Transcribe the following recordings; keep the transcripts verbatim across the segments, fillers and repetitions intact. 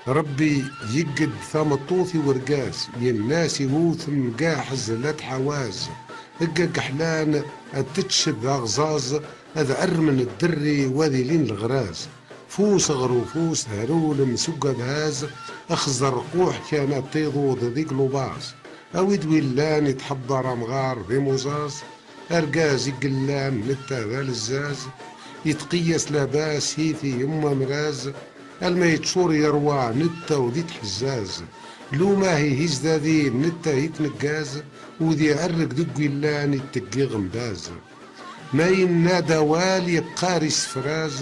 Ṛebbi yegged tameṭṭut i urgaz, yenna-as iwwet mgaḥ zzla tḥawaz. Ggag ḥlan ad teččed aɣẓaẓ, ad ɛermen dderri, wad ilin leɣraz. Fus ɣer ufus, herulem s ugabhaz, xẓer quḥ kan ad tiḍud deg lubaẓ. Awi-d wi llan itḥeḍḍer amɣar d imuẓaẓ, argaz i yellan netta d alezzaz, itqiyas labas hiti yemma mraz, alma yeččur yerwa netta ur d-itḥezzaz, lumah ihi zdadin netta itneggaz, udi arreg deg willan itteggi ɣembaz. Ma yenna-d awal yeqqar isefraz,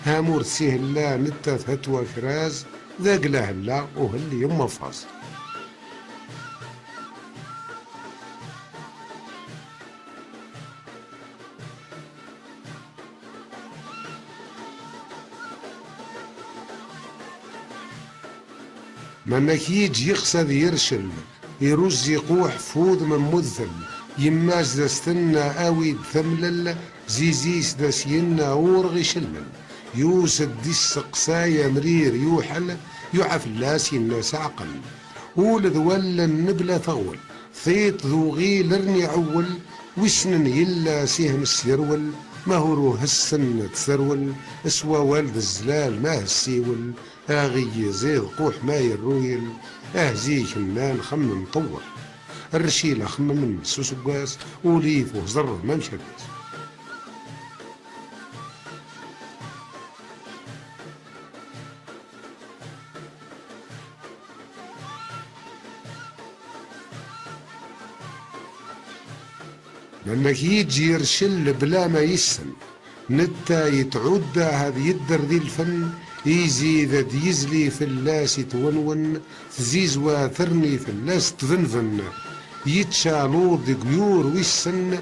hamur sihella netta thetwa kraz, d agla hella uhel yemma faz. Ma nnak yiǧ yexs ad yercel, iruzzi quḥ f udem n mudfel, yemma-s d as-tenna awi-d tamlel, zizi-s d as-yenna ur ɣ-icellel, yus-d isseqsay amrir yuḥel, yuḥa fell-as yenna-s aɛqel. Ul d wallen nebla taɣwel, tiṭ d uɣil rni ɛewwel, wissnen yella s ihem s yerwel, ma ur uhessen ad terwel, s wawal d zzlal ma hessiwel, aɣ iyiẓiḍ quḥ ma yerruyel, ah zik nnan xemmem ṭewwel. Rrcil axemmem s useggas, ulif uẓerrem amek ad yas. Ma nnak yiǧ yercel bla ma yissen, netta yetɛudda ad yedder di lfen, izid ad yizli fell-as itwenwen, tzizwa terni fell-as tbenben. Yečča luḍ deg yur wissen,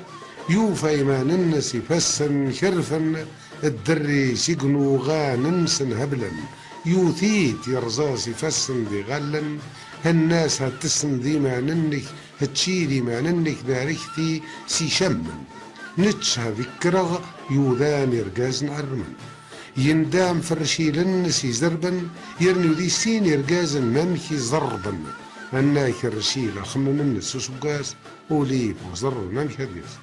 yufa iman-nnes ifassen kerfen, dderri seg nuɣan-nsen heblen, yuti-d yerẓa s ifassen d iɣallen, henna-s ha tessen d iman-nnek, hečči d iman-nnek d arekti s icammen. Nečč ha dekkreɣ yudan irgazen ɛermen. Yendam f rrcil-nnes izerben, yernu di sin irgazen mamek iẓerben. Annak rrcil axemmem-nnes s useggas, ulif uẓerrem amek ad yas.